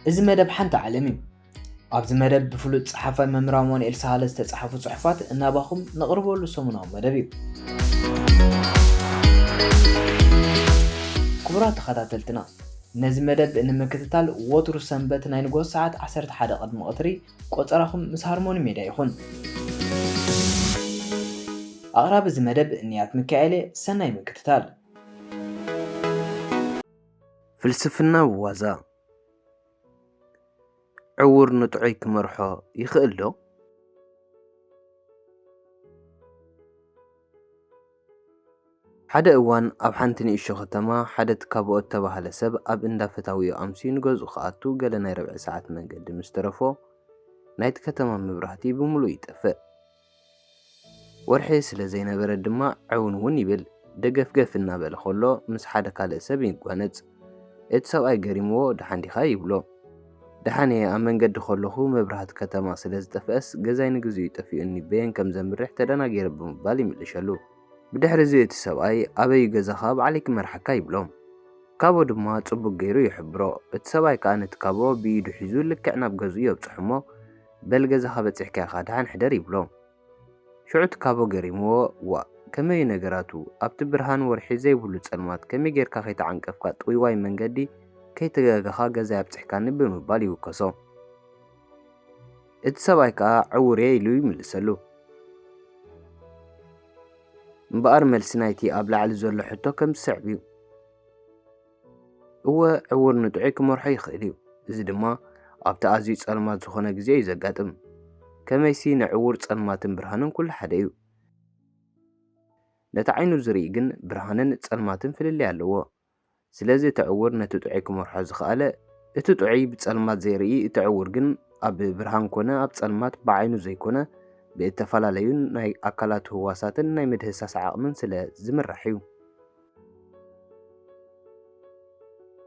እዚ መደብ ሓንቲ ዓለም እዩ። ኣብዚ መደብ ብፍሉጥ ጸሓፋይ መምህር ኣማኑኤል ሳህለ ዝተጻሕፉ ጽሑፋት እናባኹም ነቕርበሉ ሰሙናዊ መደብ እዩ። ክቡራት ተኸታተልትና፣ ነዚ መደብ ንምክትታል ወትሩ ሰንበት ናይ ንግሆ ሰዓት ዓሰርተ ሓደ ቅድሚ ቀትሪ ቆጸራኹም ምስ ሃርሞኒ ሜድያ ይኹን። ኣቕራቢ እዚ መደብ እንያት ሚካኤል እየ። ሰናይ ምክትታል። ፍልስፍና ብዋዛ። ዕዉር ንጥዑይ ክመርሖ ይኽእል ዶ? ሓደ እዋን ኣብ ሓንቲ ንእሽቶ ከተማ ሓደ ትካቦ እተባህለ ሰብ ኣብ እንዳ ፈታዊኡ ኣምስዩ ንገዝኡ ክኣቱ ገለ ናይ ረብዒ ሰዓት መንገዲ ምስ ተረፎ ናይቲ ከተማ መብራህቲ ብምሉኡ ይጠፍእ። ወርሒ ስለ ዘይነበረ ድማ ዕውን እውን ይብል። ደገፍገፍ እናበለ ከሎ ምስ ሓደ ካልእ ሰብ ይጓነጽ። እቲ ሰብኣይ ገሪምዎ ደሓን ዲኻ ይብሎ። ደሓን እየ፣ ኣብ መንገዲ ከለኹ መብራህቲ ከተማ ስለ ዝጠፍአስ ገዛይ ንግዚኡ ጠፊኡኒ በየን ከም ዘምርሕ ተደናጊረ ብምባል ይምልሸሉ። ብድሕሪ እዚ እቲ ሰብኣይ ኣበይ ገዛኻ ባዕለይ ክመርሓካ ይብሎ። ካቦ ድማ ጽቡቕ ገይሩ ይሕብሮ። እቲ ሰብኣይ ከኣ ነቲ ካቦ ብኢዱ ሒዙ ልክዕ ናብ ገዝኡ የብጽሖ እሞ በል ገዛኻ በጺሕካ ኢኻ ደሓን ሕደር ይብሎ። ሽዑ እቲ ካቦ ገሪምዎ ዋእ ከመይ እዩ ነገራቱ ኣብቲ ብርሃን ወርሒ ዘይብሉ ጸልማት ከመይ ጌርካ ከይተዓንቀፍካ ጥውይዋይ መንገዲ ከይተጋገኻ ገዛይ ኣብጺሕካኒ ብምባል ይውከሶ። እቲ ሰብኣይ ከኣ ዕዉር እየ ኢሉ ይምልሰሉ። እምበኣር መልሲ ናይቲ ኣብ ላዕሊ ዘሎ ሕቶ ከም ዝስዕብ እዩ። እወ ዕዉር ንጥዑይ ክመርሖ ይኽእል እዩ። እዚ ድማ ኣብቲ ኣዝዩ ጸልማት ዝኾነ ግዜ እዩ ዘጋጥም። ከመይሲ ንዕዉር ጸልማትን ብርሃንን ኩሉ ሓደ እዩ። ነቲ ዓይኑ ዝርኢ ግን ብርሃንን ጸልማትን ፍልልይ ኣለዎ። ስለዚ እቲ ዕዉር ነቲ ጥዑይ ክመርሖ ዝኸኣለ እቲ ጥዑይ ብጸልማት ዘይርኢ እቲ ዕዉር ግን ኣብ ብርሃን ኮነ ኣብ ጸልማት ብዓይኑ ዘይኮነ ብእተፈላለዩ ናይ ኣካላቱ ህዋሳትን ናይ ምድህሳስ ዓቕምን ስለ ዝምራሕ እዩ።